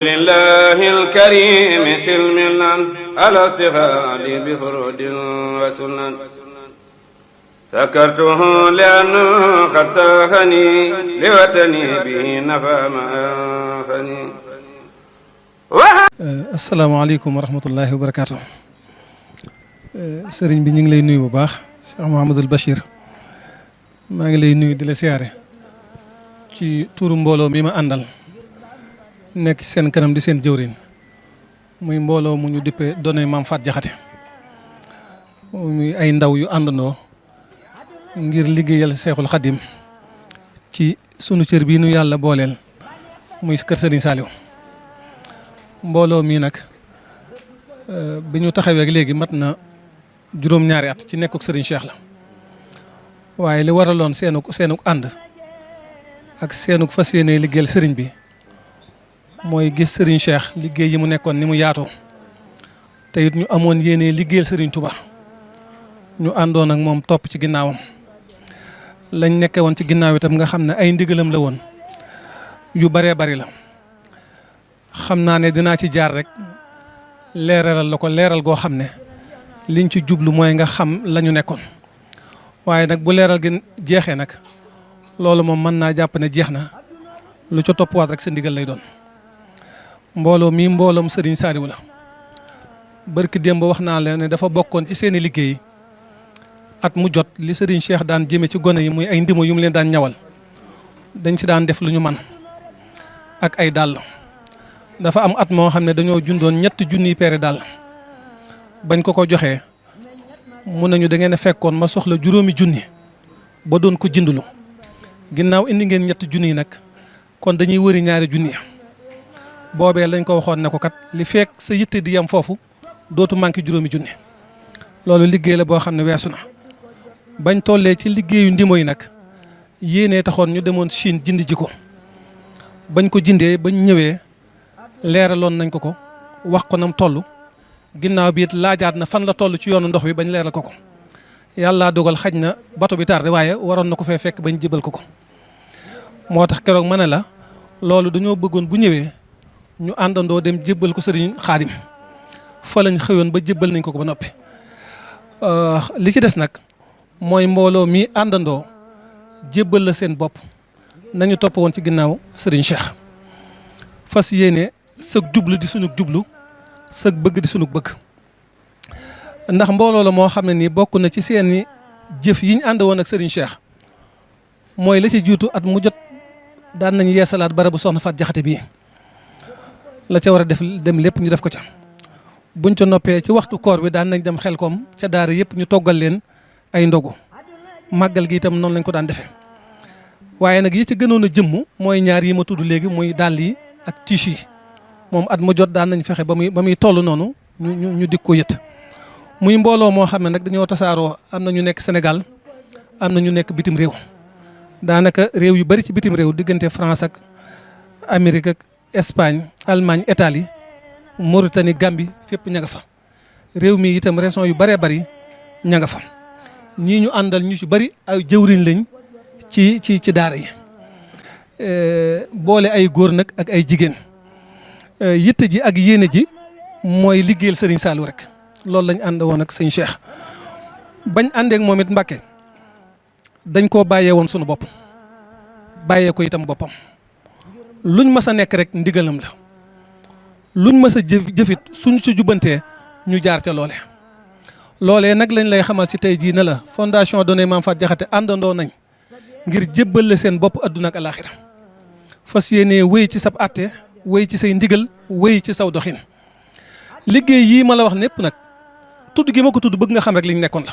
لله الكريم سلمنا على استفاد بفرود وسنن سكرته لأنه قد ساهني لوطني به نفى ما أنفني. asalaamaaleykum wa rahmatullahi wa barakaatu. sëriñ bi ñu ngi lay nuyu bu baax Cheikh Mouhamadul Bachir maa ngi lay nuyu di la siyaare ci tuuru mbooloo mi ma àndal nekk seen kanam di seen jëwriñ muy mbooloo mu ñu dippee donné Maam Faat Jaxate muy ay ndaw yu àndandoo ngir liggéeyal Seexul Xadim ci sunu cër bii nu yàlla booleel muy kër Sëriñ Saaliw. mbooloo mii nag bi ñu taxawee léegi mat na juróom-ñaari at ci nekkuk Serigne Cheikh la waaye li waraloon seenuk ànd ak seenuk fas yéene liggéeyal Serigne bi mooy gis Serigne Cheikh liggéey yi mu nekkoon ni mu yaatoo te it ñu amoon yéene liggéeyal Serigne Touba ñu àndoon ak moom topp ci ginnaawam lañ nekke woon ci ginnaaw itam nga xam ne ay ndigalam la woon yu baree bari la. xam naa ne dinaa ci jaar rek leeralal la ko leeral goo xam ne liñ ci jublu mooy nga xam la ñu nekkoon waaye nag bu leeral gi jeexee nag loolu moom mën naa jàpp ne jeex na lu ca toppwaat rek sa ndigal lay doon. mbooloo mii mbooloom Serigne Saliou la barki démb wax naa leen ne dafa bokkoon ci seeni liggéey at mu jot li Serigne Cheikh daan jëme ci gone yi muy ay ndimo yu mu leen daan ñawal dañ ci daan def lu ñu man ak ay dàll. dafa am at moo xam ne dañoo jundoon 3 junniy peere daal bañ ko joxee mun nañu da ngeen a fekkoon ma soxla 5 junni ba doon ko jindulu ginnaaw indi ngeen 3 junni nag kon dañuy wëri 2 junni boobee lañ ko waxoon ne ko kat li fekk sa yitte di yem foofu dootu manqué 5 junni loolu liggéey la boo xam ne weesu na bañ tollee ci liggéeyu ndimo yi nag yéenee taxoon ñu demoon Chine jindi ji ko bañ ko jindee bañ ñëwee. leeraloon nañ ko wax ko nam toll ginnaaw bi it laajaat na fan la toll ci yoonu ndox wi bañ leeral ko yàlla dogal xaj na bato bi tardé waaye waroon na ko fee fekk bañ jébal ko moo tax keroog ma ne la loolu dañoo bëggoon bu ñëwee ñu àndandoo dem jébbal ko Sëriñ Xaadim fa lañ xëyoon ba jébbal nañ ko ba noppi. li ci des nag mooy mbooloo mi àndandoo jébbal la seen bopp nañu topp woon ci ginnaaw Sëriñ Cheikh fas yéene sëg jublu di sunu jublu sëg bëgg di sunu bëgg ndax mbooloo la moo xam ne nii bokk na ci seeni jëf yi ñu ànd woon ak Serigne Cheikh mooy la ci jiitu at mu jot daan nañ yeesalaat barabu soxna Faat Jaxate bii la ca war a def dem lépp ñu def ko ca buñ ca noppee ci waxtu koor bi daan nañ dem Xelkom ca daara yëpp ñu toggal leen ay ndogu màggal gi itam noonu lañ ko daan defee waaye nag yi ci gënoon a jëmm mooy ñaar yi ma tudd léegi muy dàll yi ak tiche yi moom at mu jot daan nañ fexe ba muy toll noonu ñu dik ko yët muy mbooloo moo xam ne nag dañoo tasaaroo am na ñu nekk Sénégal am na ñu nekk bitim réew daanaka réew yu bari ci bitim réew diggante France ak Amérique ak Espagne Allemagne Italie Mauritanie Gambie fépp ña nga fa réew mi itam région yu bëree bëri ña nga fa ñii ñu àndal ñu ci bëri ay jëwriñ lañ ci daara yi. boole ay góor nag ak ay jigéen yitte ji ak yéene ji mooy liggéeyal Serigne Saliou rek loolu lañ ànd woon ak sëñ Cheikh bañ àndeek moom it Mbàkke dañ koo bàyyee woon sunu bopp bàyyee ko itam boppam luñ mës a nekk rek ndigalam la luñ mës a jëfit suñ ci jubbantee ñu jaar ca loolee nag lañ lay xamal ci tey jii ne la fondation Donné Maam Faat Jaxate àndandoo nañ ngir jébbal la seen bopp adduna ak alaaxira fas yéenee wéy ci sab àtte wéy ci say ndigal wéy ci saw doxin liggéey yii ma la wax népp nag tudd gi ma ko tudd bëgg nga xam rek liñ nekkoon la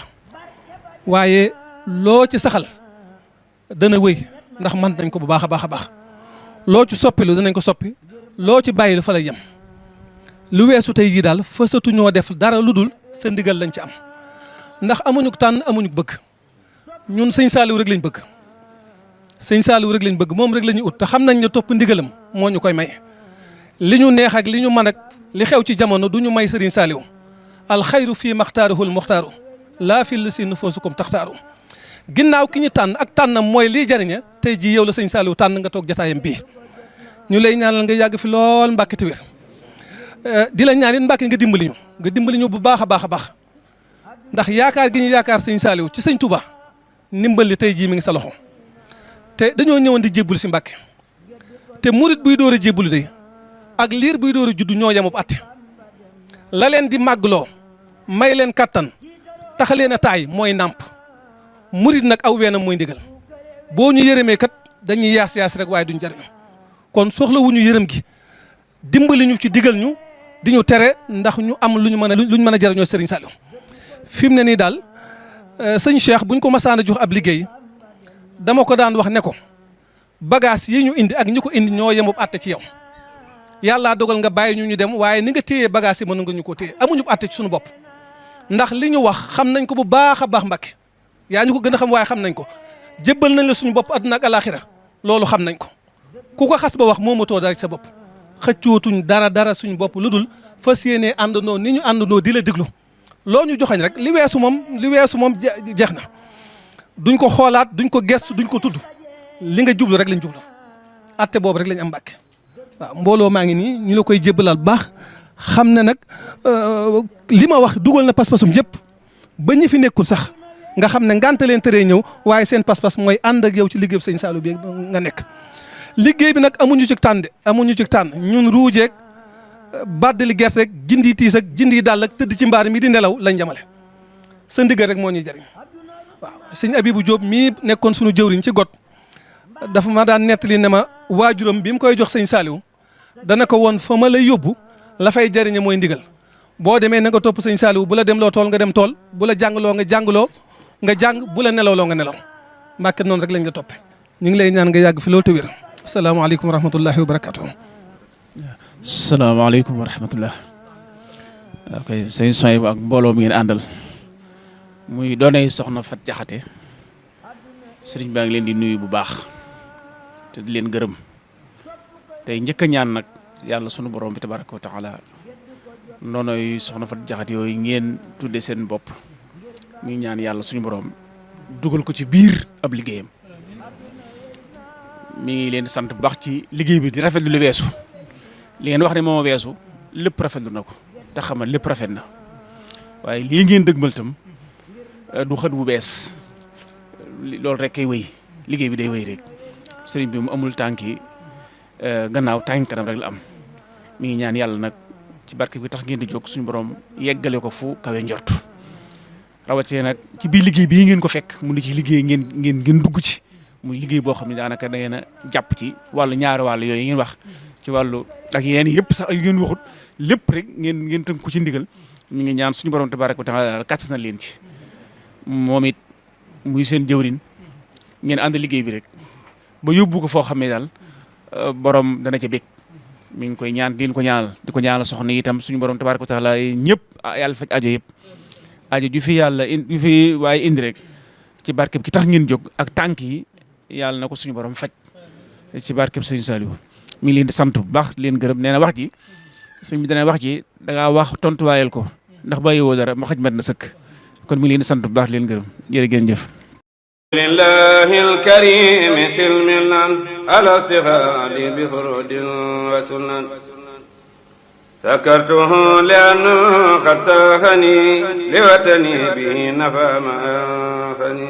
waaye loo ci saxal dana wéy ndax man nañ ko bu baax a baax loo ci soppilu danañ ko soppi loo ci bàyyi lu fa lay yem lu weesu tey jii daal fasatu ñoo def dara lu dul sa ndigal lañ ci am ndax amuñu tànn amuñu bëgg ñun sëñ Saliou rek lañ bëgg. sëñ Saliou rek lañ bëgg moom rek la ñuy ut te xam nañ ne topp ndigalam moo ñu koy may li ñu neex ak li ñu mën ak li xew ci jamono du ñu may Serigne Saliou alxayru fii maxtaaruhul muxtaaru laa fi li si nufusukum taxtaaru ginnaaw ki ñu tànn ak tànnam mooy liy jariñe tey jii yow la sëñ Saliou tànn nga toog jataayam bii ñu lay ñaanal nga yàgg fi lool Mbàkke te wér di la ñaan it Mbàkke nga dimbali ñu bu baax a baax a baax ndax yaakaar gi ñu yaakaar sëñ Saliou ci sëñ Touba ndimbal li tey jii mi ngi sa loxo te dañoo ñëwoon di jébbul si Mbàkke te murit buy door a jébbulu de ak liir buy door a juddu ñoo yemub atte la leen di màggloo may leen kattan taxaleen a taay mooy nàmp murit nag aw weenam mooy ndigal boo ñu yërëmee kat dañuy yaas rek waaye duñ jariñu kon soxlawuñu yërëm gi dimbali ñu ci digal ñu di ñu tere ndax ñu am lu ñu mën a jariñoo Serigne Saliou fi mu ne nii daal sëñ Cheikh buñ ko masaan a jox ab liggéey dama ko daan wax ne ko bagage yi ñu indi ak ñi ko indi ñoo yemub àtte ci yow yàllaa dogal nga bàyyi ñu dem waaye ni nga téyee bagage yi mën nga ñu ko téye amuñu àtte ci suñu bopp ndax li ñu wax xam nañ ko bu baax a baax Mbàkke yaa ñu ko gën a xam waaye xam nañ ko jébbal nañ la suñu bopp adduna ak alaxira loolu xam nañ ko ku ko xas ba wax moomatoo dara ci sa bopp xëccootuñ dara suñu bopp lu dul fas yéenee àndandoo ni ñu àndandoo di la déglu loo ñu joxañ rek li weesu moom jeex na duñ ko xoolaat duñ ko gestu duñ ko tudd li nga jublu rek lañ jublu atte boobu rek lañ am Mbàkke waaw mbooloo maa ngi nii ñu la koy jébbalal bu baax xam ne nag li ma wax dugal na pas-pasum yëpp ba ñi fi nekkul sax nga xam ne ngànta leen teree ñëw waaye seen pas-pas mooy ànd ak yow ci liggéey bi sëñ Saliou bi nga nekk liggéey bi nag amuñu ci tànn ñun ruujeeg baddali gerte rek jindi tiis ak jindi dàll ak tëdd ci mbaar mi di nelaw lañ jamale sa ndigal rek moo ñuy jariñ waaw sëñ Abibou Diop mii nekkoon suñu jëwriñ ci got dafa ma daan nettali ne ma waajuram bi mu koy jox sëñ Saliou dana ko woon fa ma lay yóbbu la fay jariñe mooy ndigal boo demee na nga topp sëñ Saliou bu la demloo tool nga dem tool bu la jàngloo nga jàng bu la nelawloo nga nelaw Mbàkke noonu rek lañ nga toppe ñu ngi lay ñaan nga yàgg fi loolu te wér asalaamaaleykum wa rahmatullahi wa barakatuh salaamaaleykum wa rahmatullah ok sëñ Soy ak mbooloo mi ngeen àndal muy doonay soxna Fat Jaxate sëriñ baa ngi leen di nuyu bu baax te di leen gërëm tey njëkk a ñaan nag yàlla sunu borom bi tabaraka wa taala noonoy soxna Fat Jaxate yooyu ngeen tudde seen bopp muy ñaan yàlla suñu borom dugal ko ci biir ab liggéeyam mi ngi leen di sant bu baax ci liggéey bi di rafetlu lu weesu li ngeen wax ne moom weesu lépp rafetlu na ko te xam lépp rafet na waaye lii ngeen dëgmal tam du xët bu bees loolu rek kay wéy liggéey bi day wéy rek sëriñ bi mu amul tànki gannaaw tànki kanam rek la am mi ngi ñaan yàlla nag ci barke bi tax ngeen di jóg suñu borom yeggale ko fu kawe njort rawatee nag ci biir liggéey bii ngeen ko fekk mu di ci liggéey ngeen dugg ci muy liggéey boo xam ne daanaka da ngeen a jàpp ci wàllu ñaari wàll yooyu ngeen wax ci wàllu ak yéen yëpp sax yu ngeen waxut lépp rek ngeen tënk ko ci ndigal mi ngi ñaan suñu borom tabaaraka wa taala kàtt na leen ci moom it muy seen jëwrin ngeen ànd liggéey bi rek ba yóbbu ko foo xam ne daal borom dana ca bég mi ngi koy ñaan di ko ñaanal soxna itam suñu borom tabaaraka wa taala ñëpp yàlla faj aajo yëpp aajo ju fi yàlla ju fi waaye indi rek ci barkeb ki tax ngeen jóg ak tànk yi yàlla na ko suñu borom faj ci barkeb sëñ Saliou mi ngi leen di sant bu baax leen gërëm nee na wax ji sëñ bi dana wax ji da ngaa wax tontuwaayal ko ndax bàyyiwoo dara ma xaj mat na sëkk kon mi ngi leen di sant bu baax leen gërëm jërë ngeen jëf lillahi alkarim silmilan ala sihadi bi furudin wa sunan sakartuhu liannu qad sahani liwatani bi nafa ma anfani